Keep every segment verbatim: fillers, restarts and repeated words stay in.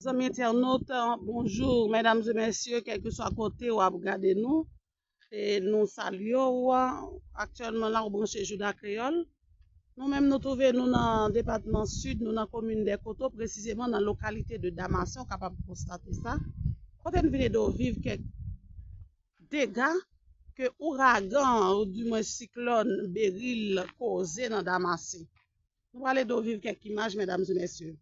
Zanmi entènot, bonjou, medam e mesye, kèlkeswa kote w ap gade nou. E nou salye w. Aktyèlman la, ou branche Jouda Kreyòl. Nou menm, nou twouve nou nan depatman Sid, nou nan komin Dèkoto, presizeman nan lokalite de Damasen, ou kapab konstate sa. Kote n vin ede w viv kèk dega ke ouragan, oudimwen siklòn Beryl koze nan Damasen. Nou pral ede w viv kèk imaj, medam e mesye.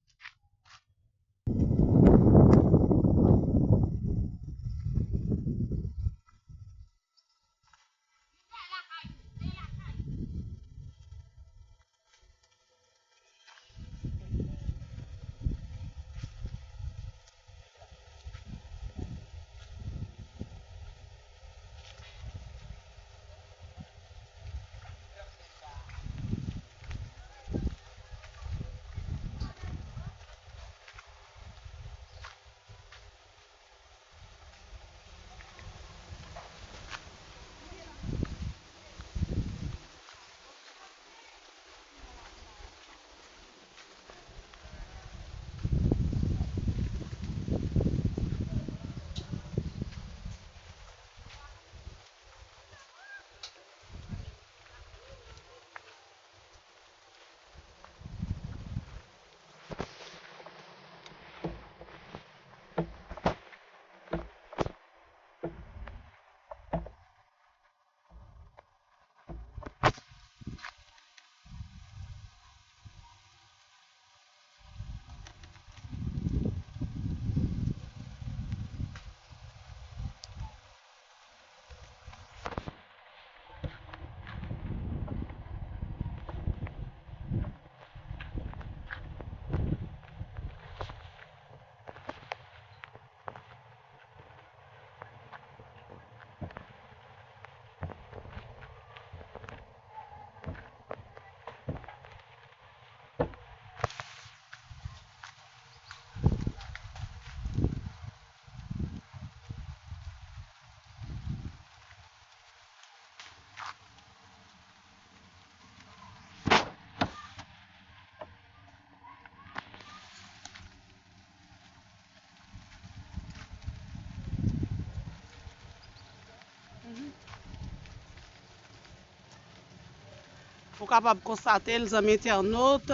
Ou kapab konstate l, zanmi entènot,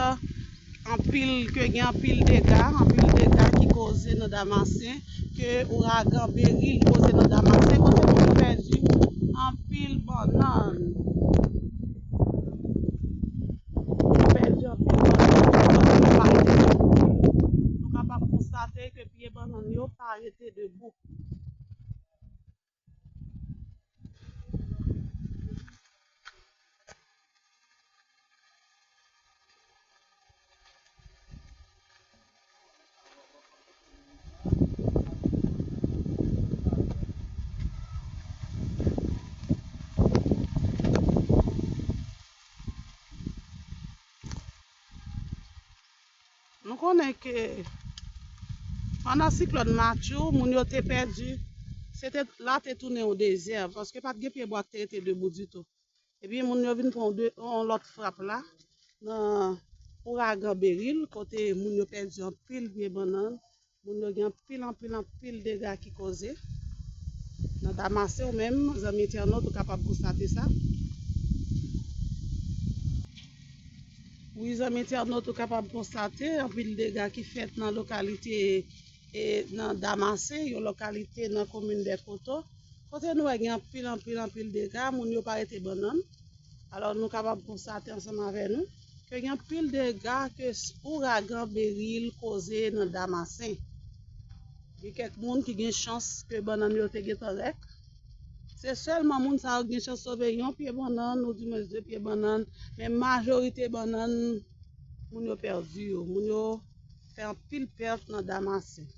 anpil, ke gen anpil dega, anpil dega ki koze nan Damasen, ke ouragan Beryl koze nan Damasen, kote moun yo pèdi anpil bannann. Yo pèdi anpil bannann, bannann yo pa rete debout. Nou kapab konstate ke pye bannann yo pa rete debout. Nou konnen ke pandan siklòn Matthew, moun yo te pèdi, se te, la te tounen yon dezè, paske pa t gen pyebwa ki te rete debout ditou. Epi moun yo vin pran yon de, yon lòt frap la, nan ouragan Beryl, kote moun yo pèdi anpil pye bannann, moun yo gen anpil, anpil, anpil dega ki koze. Nan Damasen, ou menm, zanmi entènot, ou kapab konstate sa. Wi, zanmi entènot, ou kapab konstate anpil dega ki fèt nan lokalite, e, nan Damasen, yon lokalite nan komin Dèkoto, kote nou wè gen anpil, anpil, anpil dega, moun yo pa rete bannann. Alò, nou kapab konstate ansanm avè nou ke gen anpil dega ke s-, ouragan Beryl koze nan Damasen. Gen kèk moun ki gen chans ke bannann yo te gentan rèk. Se sèlman moun sa yo ki gen chans sove yon pye bannann, oudimwen de pye bannann, men majorite bannann, moun yo pèdi yo. Moun yo fè anpil pèt nan Damasen.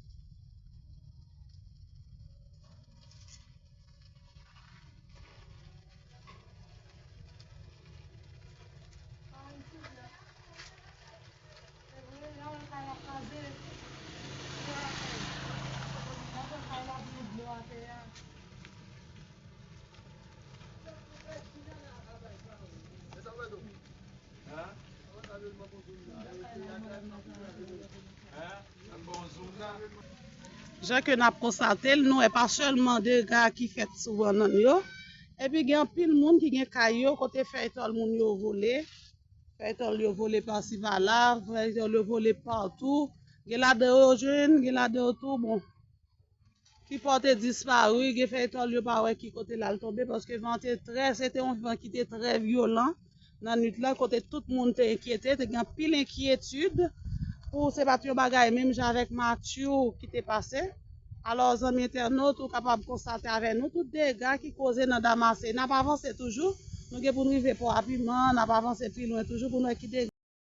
Jan ke n ap konstate l, nou wè pa sèlman dega ki fèt sou bannann yo, epi gen anpil moun ki gen kay yo kote fèy tòl moun yo vole, fèy tòl yo vole pasi pala, fèy tòl yo vole patou, gen ladan yo jwenn, gen ladan yo tou bon. Ki pòte dispari, gen fèy tòl yo pa wè ki kote l al tonbe, paske van te trè, se te yon van ki te trè vyolan nan nwit la, kote tout moun te enkyete, te gen anpil enkyetid pou se pa t yon bagay menm jan avèk Matthew ki te pase. Alò, zanmi entènot, ou kapab konstate avè nou tout dega ki koze nan Damase. N ap avanse toujou, nou gen pou n rive Pò a Piman, n ap avanse pi lwen toujou pou n wè ki dega.